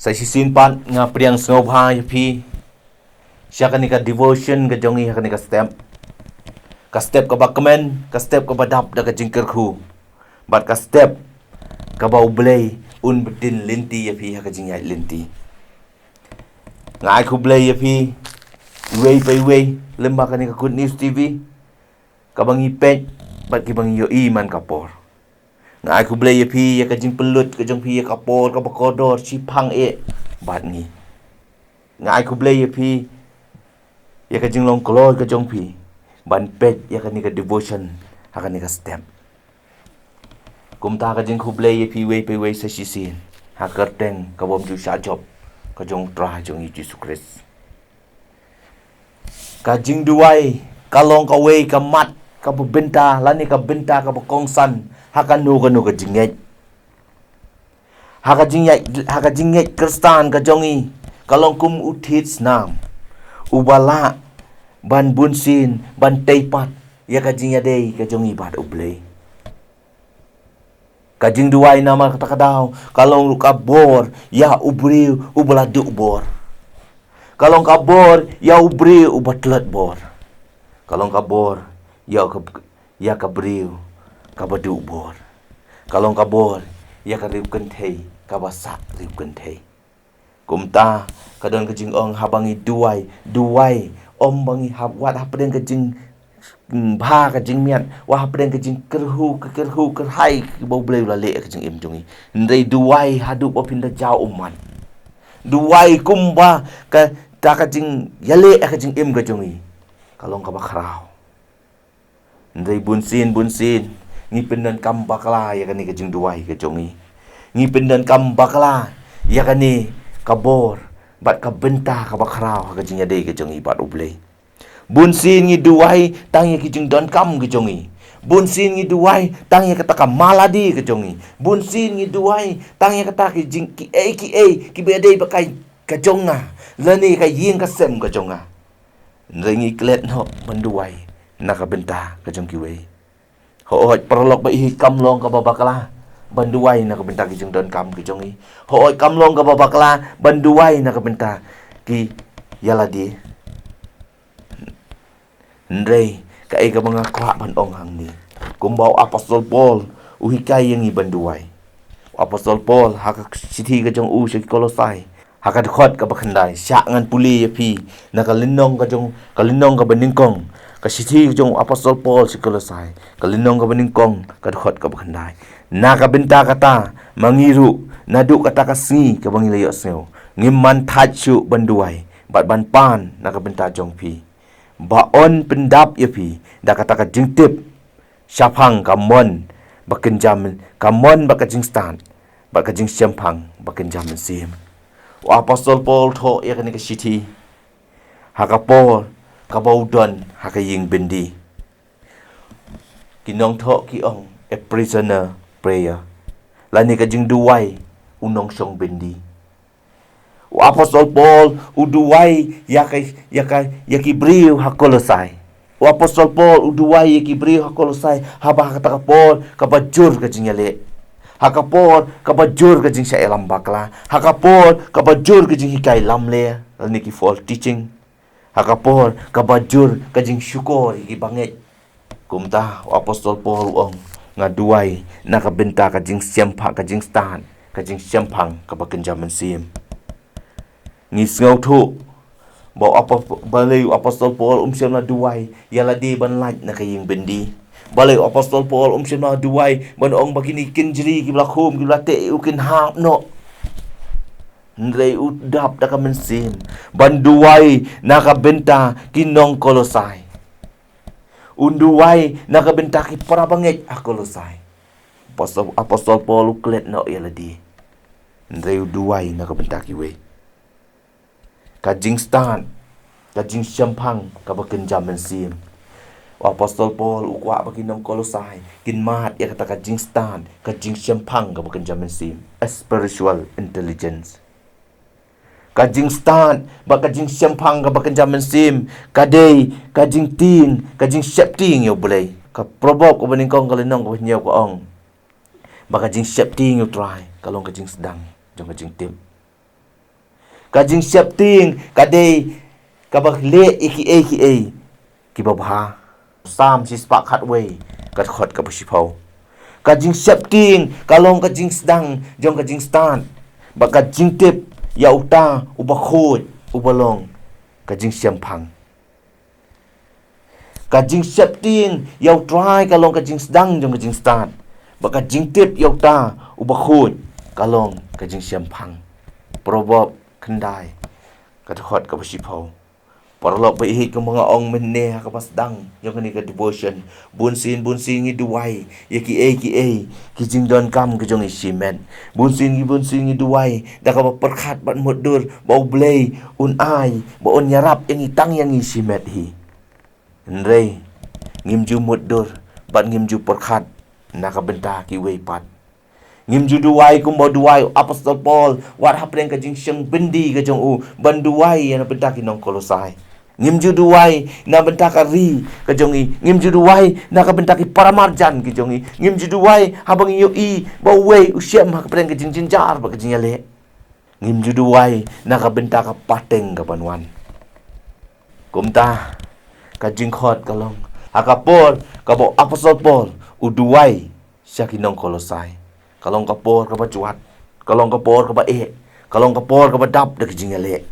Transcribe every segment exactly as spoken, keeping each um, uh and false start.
Sa shisien pat nga pdiang sngewbha ïa phi sha kane ka devotion ka jong ngi ha kane ka step. Ka step kaba kmen, ka step kaba dap da ka jingkyrkhu. Bad ka step kaba U Blei un btin lynti ïa phi ha ka jingïaid lynti. Nga ai khublei ïa phi iwei pa iwei lyngba kane ka Good News T V, kaba ngi peit bad kiba ngi ïohi man ka por. Nga ai khublei ïa phi ïa ka jingpynlut ka jong phi ïa ka por kaba kordor shiphang eh bad ngi. Nga ai khublei ïa phi ïa ka jinglong kloi ka jong phi ban peit ïa kane ka devotion ha kane ka step. Kumta ka jingkhublei ïa phi iwei pa iwei sa shisien ha ka kyrteng ka bym ju shah jop ka jong U Trai jong ngi Jisu Khrist. Ka jingduwai ka long kawei ka mat kaba bynta lane ka bynta kaba kongsan ha kano kano ka jingngeit. Ha ka jingngeit, ha ka jingngeit Khristan ka jong ngi ka long kum u thied snam uba lah ban bunsien ban tei pat ïa ka jingïadei ka jong ngi bad U Blei. Ka jingduwai namar kata ka daw ka long ruh ka bor ïa u briew uba la duh bor. Ka long ka bor ïa u briew uba tlot bor. Ka long ka bor ïa ka, ïa ka briew kaba duh bor. Ka long ka bor ïa ka riewkynthei kaba sah riewkynthei. Kumta ka don ka jingong haba ngi duwai, duwai ym ba ngi hap wat hapdeng ka jing, mm, bha ka jingmiat, wat hapdeng ka jingkyrhu, ka kyrhu kyrhai kaba U Blei u la leh ka jingim jong ngi. Hynrei duwai haduh ba phin da jaw ummat. Duwai kumba kata ka jingïaleh ka jingim ka jong ngi ka long kaba khraw. Hynrei bunsien bunsien ngi pyndonkam bakla ïa kane ka jingduwai ka jong ngi. Ngi pyndonkam bakla ïa kane ka bor bad ka bynta kaba khraw ha ka jingïadei ka jong ngi bad U Blei. Bunsien ngi duwai tang ïa ki jingdonkam ki jong ngi. Bunsien ngi duwai tang ïa kata ka maladi ka jong ngi. Bunsien ngi duwai tang ïa kata ki jing kiei kiei kiba ïadei bad ka, ka jong nga lane ka ïing ka sem ka jong nga. Hynrei ngi klet noh ban duwai na ka bynta ka jong kiwei. Hooid paralok ba ïeit, kam long kaba bakla ban duwai na ka bynta ki jingdonkam ki jong ngi. Hooid kam long kaba bakla ban duwai na ka bynta ki ïalade. Hynrei kaei kaba nga kwah ban ong hangne, kumba u apostol Paul u hikai ïa ngi ban duwai. U apostol Paul ha ka shithi ka jong u sha ki Kolosai, ha ka dkhot kaba khyndai, shah ngan pule ïa phi na ka lynnong ka jong, ka lynnong kaba nyngkong ka shithi ka jong u apostol Paul sha ki Kolosai, ka lynnong kaba nyngkong, ka dkhot kaba khyndai. Na ka bynta kata ma ngi ruh naduh kata ka sngi kaba ngi la ïohsngew, ngim man thait shuh ban duwai bad ban pan na ka bynta jong phi, ba yn pyndap ïa phi da kata ka jingtip shaphang ka mon ba kynja myn-, ka mon bad ka jingstad bad ka jingshemphang ba kynja mynsiem. U apostol Paul thoh ïa kane ka shithi ha ka por kaba u don ha ka ïing byndi. Ki nongthoh ki ong a prisoner prayer, lane ka jingduwai u nongshong byndi. U apostol Paul u duwai ïa ka, ïa ka, ïa ki briew ha Kolosai. U apostol Paul u duwai ïa ki briew ha Kolosai haba ha kata ka por kaba jur ka jingïaleh, ha ka por kaba jur ka jingshah ïalam bakla, ha ka por kaba jur ka jinghikai lamler lane ki false teaching, ha ka por kaba jur ka jingshukor ïa ki bangeit. Kumta u apostol Paul u ong, nga duwai na ka bynta ka jingshemphang, ka jingstad, ka jingshemphang kaba kynja mynsiem. Ngi sngewthuh ba u apo-, balei u apostol Paul um shym la duwai ïa lade ban lait na ka ïing byndi. Balei u apostol Paul um shym la duwai ban ong ba kine ki kynjri kiba la khum, kiba la teh ïa u kin hap noh. Hynrei u dap da ka mynsiem ban duwai na ka bynta ki nong Kolosai. Un duwai na ka bynta ki para bangeit ha Kolosai. Apostol, apostol Paul u klet noh ïa lade, hynrei u duwai na ka bynta kiwei. Ka jingstad, ka jingshemphang kaba kynja mynsiem. U apostol Paul u kwah ba ki nong Kolosai kin mad ïa kata ka jingstad, ka jingshemphang kaba kynja mynsiem, a spiritual intelligence. Ka jingstad bad ka jingshemphang kaba kynja mynsiem ka dei ka jingtieng, ka jingsheptieng ïa U Blei. Ka Proverb kaba nyngkong, ka lynnong kaba hynñiew ka ong ba ka jingsheptieng ïa U Trai ka long ka jingsdang jong ka jingtip. Ka jingsheptieng ka dei kaba leh ïa kiei kiei kiba bha. Salm shispah khatwei, ka dkhot kaba shiphew. Ka jingsheptieng ka long ka jingsdang jong ka jingstad, bad ka jingtip ïa uta uba khuid, uba long ka jingshemphang. Ka jingsheptieng ïa U Trai ka long ka jingsdang jong ka jingstad, bad ka jingtip ïa uta uba khuid ka long ka jingshemphang. Proverb khyndai, ka dkhot kaba shiphew. Paralok ba ïeit, kumba nga ong mynne ha kaba sdang jong kane ka devotion, bunsien bunsien ngi duwai ïa kiei kiei ki jingdonkam ki jong ngi shimet. Bunsien ngi, bunsien ngi duwai da kaba pyrkhat bad mutdur ba U Blei un ai, ba un ïarap ïa ngi tang ïa ngi shimet hi. Hynrei ngim ju mutdur bad ngim ju pyrkhat na ka bynta kiwei pat. Ngim ju duwai kumba duwai u Apostol Paul wat hapdeng ka jingshong byndi ka jong u ban duwai ïa na bynta ki nong Kolosai. Ngim ju duwai na bynta ka ri ka jong i. Ngim ju duwai na ka bynta ki paramarjan ki jong i. Ngim ju duwai haba ngi ïohi ba uwei u shem ha ka pdeng ka jingjynjar bad ka jingïaleh. Ngim ju duwai na ka bynta ka pateng ka ban wan. Kumta ka jingkhot ka long, ha ka por kaba u Apostol Paul u duwai sha ki nong Kolosai, ka long ka por kaba jwat, ka long ka por kaba eh, ka long ka por kaba dap da ka jingïaleh.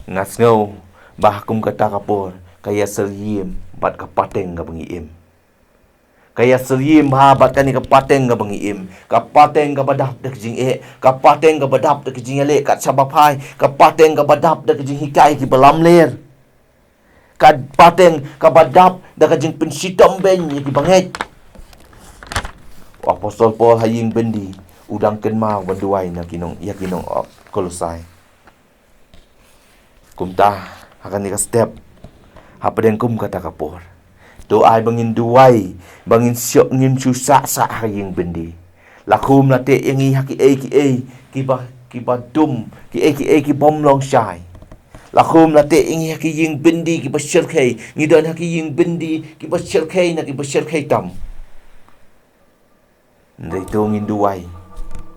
Nga sngew ba ha kum kata ka por ka ïasyriem bad ka pateng kaba ngi im. Ka ïasyriem bha bad kane ka pateng kaba ngi im, ka pateng kaba dap da ka jingeh, ka pateng kaba dap da ka jingïaleh kat shaba phai, ka pateng kaba dap da ka jinghikai kiba lamler. Ka pateng kaba dap da ka jingpynshitom beiñ ïa ki bangeit. U Apostol Paul ha ïing byndi u dang kynmaw ban duwai na ki nong, ïa ki nong, uh, Kolosai. Kumta ha kane ka step, hapdeng kum kata ka por, to ai ba ngin duwai, ba ngin shoh, ngin shu sah sah ha ïing byndi. La khum la teh ïa ngi ha kiei kiei kiba, kiba dum, kiei kiei ki bym long shai. La khum la teh ïa ngi ha ki ïing byndi kiba shyrkhei. Ngi don ha ki ïing byndi kiba shyrkhei na kiba shyrkhei tam. Hynrei to ngin duwai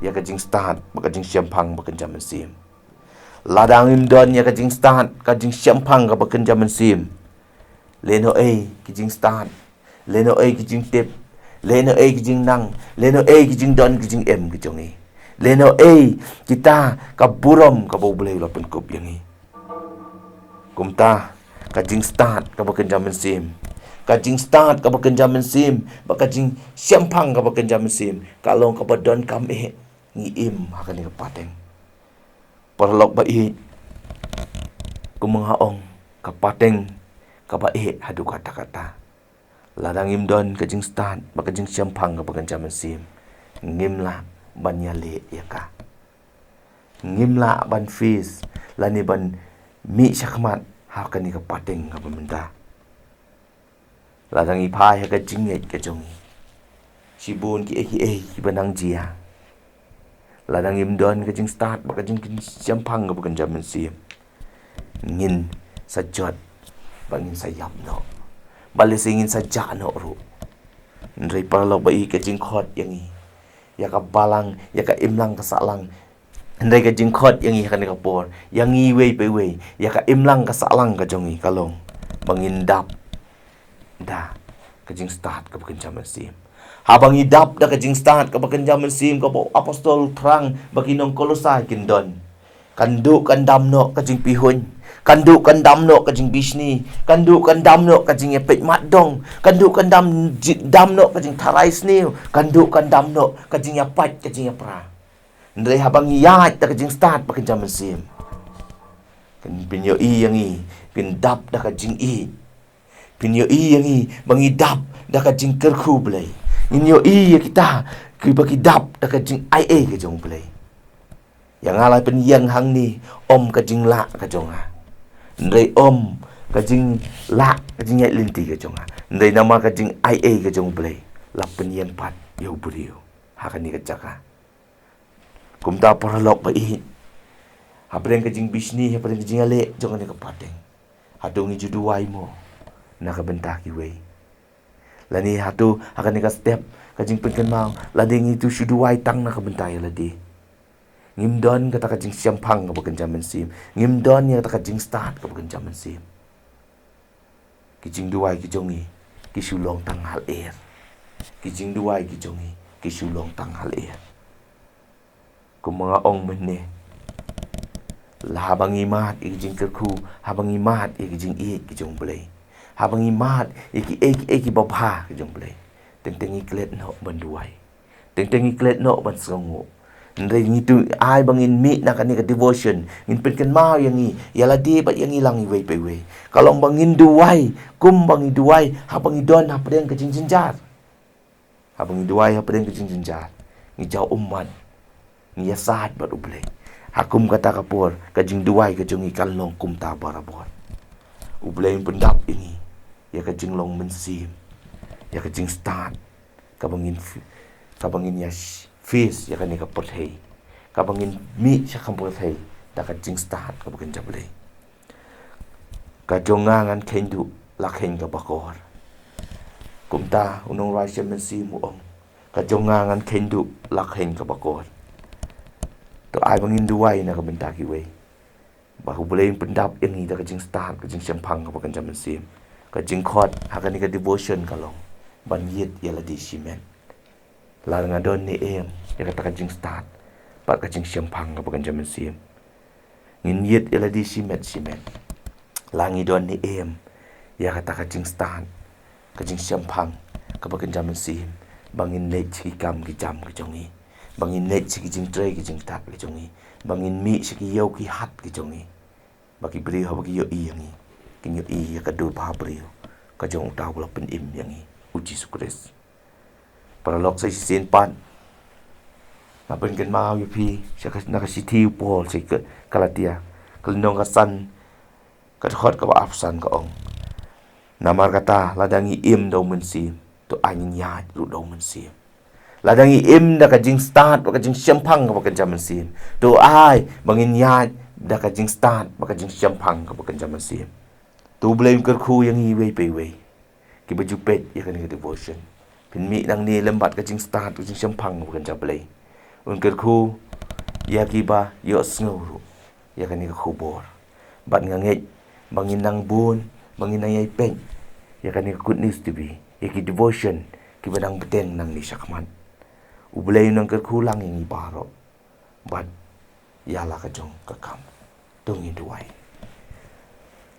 ïa ka jingstad bad ka jingshemphang bad kynja mynsiem. Lada ngim don ïa ka jingstad, ka jingshemphang kaba kynja mynsiem, lehnohei ki jingstad, lehnohei ki jingtip, lehnohei ki jingnang, lehnohei ki jingdon ki jingem ki jong ngi, lehnohei kita ka burom kaba U Blei u la pynkup ïa ngi. Kumta ka jingstad kaba kynja mynsiem, ka jingstad kaba kynja mynsiem bad ka jingshemphang kaba kynja mynsiem ka long kaba donkam eh ngi im ha kane ka pateng. Paralok ba ïeit, kumba nga ong, ka pateng kaba eh haduh katta katta. Lada ngim don ka jingstad bad ka jingshemphang kaba kynja mynsiem, ngim lah ban ïaleh ïa ka. Ngim lah ban face lane ban mih shakhmat ha kane ka pateng kaba mynta. Lada ngi phai ha ka jingngeit ka jong ngi, shibun kiei kiei kiba nang jia, lada ngim don ka jingstad bad ka jingshemphang kaba kynja mynsiem, ngin sa jot bad ngin sa ïap noh, bad lehse ngin sa jah noh ruh. Hynrei paralok ba ïeit, ka jingkhot ïa ngi, ïa ka balang, ïa ka imlang ka sahlang, hynrei ka jingkhot ïa ngi ha kane ka por, ïa ngi iwei pa iwei, ïa ka imlang ka sahlang ka jong ngi ka long ba ngin dap da ka jingstad kaba kynja mynsiem. Haba ngi dap da ka jingstad kaba kynja mynsiem kaba u Apostol thrang ba ki nong Kolosai kin don, kan duh kan dam noh ka jingpihuiñ, kan duh kan dam noh ka jingbishni, kan duh kan dam noh ka jingïapeit mat dong, kan duh kan dam ji-, dam noh ka jingtharai sniew, kan duh kan dam noh ka jingïapait ka jingïapra. Hynrei haba ngi ïaid da ka jingstad bad kynja mynsiem, kin pynïohi ïa ngi, kin dap da ka jingïeit. Pynïohi ïa ngi ba ngi dap da ka jingkyrkhu Blei. Ngin ïohi ïa kita kiba ki dap da ka jingaiei ka jong Blei. Ïa nga la pynïeng hangne, ym ka jinglah ka jong nga, hynrei ym ka jinglah ka jingïaid lynti ka jong nga, hynrei namar ka jingaiei ka jong Blei la pynïeng pat ïa u briew ha kane ka jaka. Kumta paralok ba ïeit, hapdeng ka jingbishni, hapdeng ka jingïaleh jong kane ka pateng, hato ngi ju duwai mo na ka bynta kiwei? Lane hato ha kane ka step ka jingpynkynmaw, lane ngi tu shu duwai tang na ka bynta ïa lade? Ngim don kata ka jingshemphang kaba kynja mynsiem. Ngim don ïa kata ka jingstad kaba kynja mynsiem. Ki jingduwai ki jong ngi ki shu long tang hal er. Ki jingduwai ki jong ngi ki shu long tang hal er. Kumba nga ong mynne, la haba ngi mad ïa ki jingkyrkhu, haba ngi mad ïa ki jingïeit ki jong U Blei, haba ngi mad ïa kiei kiei kiba bha ki jong U Blei, teng teng ngi klet noh ban duwai. Teng teng ngi klet noh ban sngewnguh. Hynrei ngi tu ai ba ngin mih na kane ka devotion, ngin pynkynmaw ïa ngi, ïa lade bad ïa ngi lang iwei pa iwei. Ka long ba ngin duwai kumba ngi duwai haba ngi don hapdeng ka jingjynjar. Haba ngi duwai hapdeng ka jingjynjar, ngi jaw ummat, ngi ïasaid bad U Blei. Ha kum kata ka por ka jingduwai ka jong ngi kan long kumta barabor. U Blei un pyndap ïa ngi ïa ka jinglong mynsiem, ïa ka jingstad, kaba ngin f-, kaba ngin ïa sh-, face ïa kane ka pyrthei, kaba ngin mih sha ka pyrthei da ka jingstad kaba kynja Blei. Ka jong nga ngan kheiñ duh la kheiñ kaba kor. Kumta u nongrwai sha mynsiem u ong, ka jong nga ngan kheiñ duh la kheiñ kaba kor. To ai ba ngin duwai na ka bynta kiwei, ba U Blei un pyndap ïa ngi da ka jingstad, ka jingshemphang kaba kynja mynsiem. Ka jingkhot ha kane ka devotion ka long ban ïit ïa lade shimet. Lada nga don ne em ïa kata ka jingstad bad ka jingshemphang kaba kynja mynsiem, ngin ïit ïa lade shimet shimet. La ngi don ne em ïa kata ka jingstad, ka jingshemphang kaba kynja mynsiem, ba ngin leit sha ki kam ki jam ki jong ngi, ba ngin leit sha ki jingtrei ki jingktah ki jong ngi, ba ngin mih sha ki ïew ki hat ki jong ngi, ba ki briew haba ki ïohi ïa ngi, kin ïohi ïa ka dur bhabriew ka jong uta uba la pynim ïa ngi, U Jisu Khrist. Paralok, sa shisien pat nga pynkynmaw ïa phi sha ka, na ka shithi u Paul sha ki Galatia, ka lynnong ka san, ka dkhot kaba arphew san ka ong, namar kata lada ngi im da U Mynsiem, to ai ngin ïaid ruh da U Mynsiem. Lada ngi im da ka jingstad bad ka jingshemphang kaba kynja mynsiem, to ai ba ngin ïaid da ka jingstad bad ka jingshemphang kaba kynja mynsiem. To U Blei un kyrkhu ïa ngi iwei pa iwei kiba ju peit ïa kane ka devotion. Phin mih nangne lem bad ka jingstad, ka jingshemphang kaba kynja Blei. Un kyrkhu ïa kiba ïohsngew ruh ïa kane ka khubor. Bad nga ngeit ba ngin nang bun, ba ngin nang ïai peit ïa kane ka Good News T V, ïa ki devotion kiba nang bteng nangne shakhmat. U Blei un nang kyrkhu lang ïa ngi baroh bad ïa la ka jong ka kam. To ngin duwai.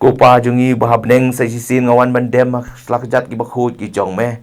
Ko Pa jong ngi ba ha bneng, sa shisien nga wan ban dem ha la ka jait kiba khuid ki jong me.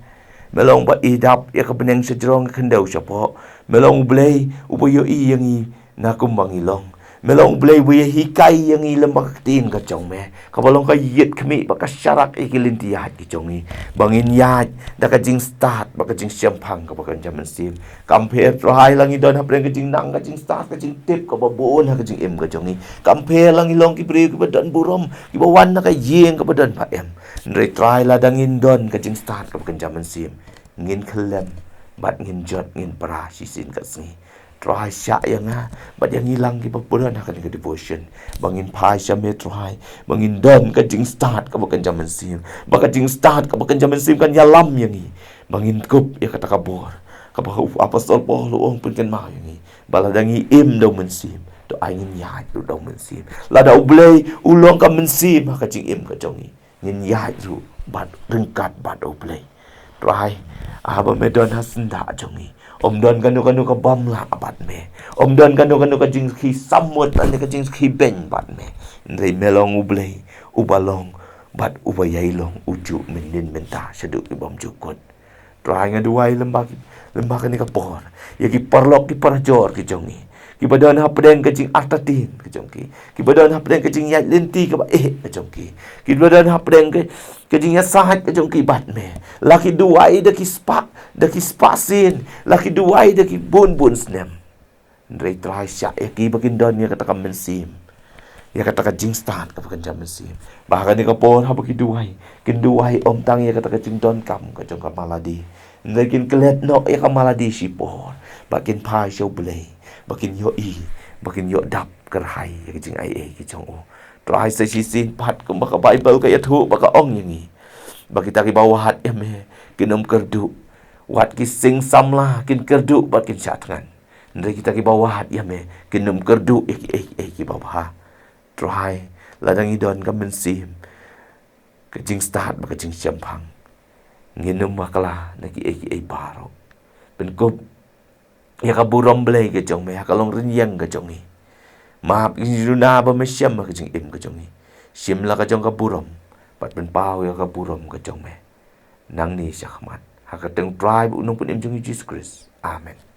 Me long ba i dap ïa ka bneng shajrong, ka khyndew shapoh. Me long U Blei uba ïohi ïa ngi na kumba ngi long. Me long U Blei uba ïa hikai ïa ngi lem bad ka ktien ka jong me, kaba long ka ïit khmih bad ka sharak ïa ki lynti ïaid ki jong ngi, ba ngin ïaid da ka jingstad bad ka jingshemphang kaba kynja mynsiem. Kam pher Trai la ngi don hapdeng ka jingnang, ka jingstad, ka jingtip kaba bun ha ka jingim ka jong ngi. Kam pher la ngi long ki briew kiba don burom, kiba wan na ka ïing kaba don ba em. Hynrei Trai, lada ngin don ka jingstad kaba kynja mynsiem, ngin khyllem bad ngin jot, ngin pra shisien ka sngi. Trai, shah ïa nga bad ïa ngi lang kiba pynlong ha kane ka devotion, ba ngin phai sha me Trai, ba ngin don ka jingstad kaba kynja mynsiem, ba ka jingstad kaba kynja mynsiem kan ïalam ïa ngi, ba ngin kup ïa kata ka bor kaba u Apostol Paul u ong, pynkynmaw ïa ngi, ba lada ngi im da U Mynsiem, to ai ngin ïaid ruh da U Mynsiem. Lada U Blei u long ka mynsiem ha ka jingim ka jong ngi, ngin ïaid ruh bad ryngkat bad U Blei. Trai, haba me don ha syndah jong ngi, ym don kano kano ka bym lah bad me. Ym don kano kano ka jingkhie samut lane ka jingkhie beiñ bad me. Hynrei me long U Blei uba long bad uba ïai long, u juh mynnin mynta shaduh ki bymjukut. Trai, nga duwai lem bad, lem bad kane ka por ïa ki paralok, ki parajor ki jong ngi, kiba don hapdeng ka jingartatien ka jong ki, kiba don hapdeng ka jingïaid lynti kaba eh ka jong ki, kiba don hapdeng ka, ka jingïasaid ka jong ki bad me. La ki duwai da ki spah, da ki spah sien, la ki duwai da ki bun bun snem. Hynrei Trai, shah ïa ki ba kin don ïa kata ka mynsiem, ïa kata ka jingstad kaba kynja mynsiem, ba ha kane ka por haba ki duwai, kin duwai ym tang ïa kata ka jingdonkam ka jong ka ma lade, hynrei kin klet noh ïa ka ma lade shipor, ba kin phai sha U Blei, ba kin ïohi, ba kin ïoh dap kyrhai ïa ka jingaiei ka jong u. Trai, sa shisien pat kumba ka Baibl ka ïathuh ba ka ong ïa ngi, ba kita kiba wad ïa me kin ym kyrduh, wat ki sing samla kin kyrduh bad kin shah thngan. Hynrei kita kiba wad ïa me kin ym kyrduh ïa kiei kiei kiba bha. Trai, lada ngi don ka mynsiem, ka jingstad bad ka jingshemphang, ngin ym bakla na kiei kiei baroh. Pynkup ïa ka burom Blei ka jong me ha ka longrynïeng ka jong ngi. Map ïa ngi na ba me shem ha ka jingim ka jong ngi. Shim la ka jong ka burom bad pynpaw ïa ka burom ka jong me nangne shakhmat, ha ka kyrteng Trai bad u Nongpynim jong ngi Jisu Khrist. Amen.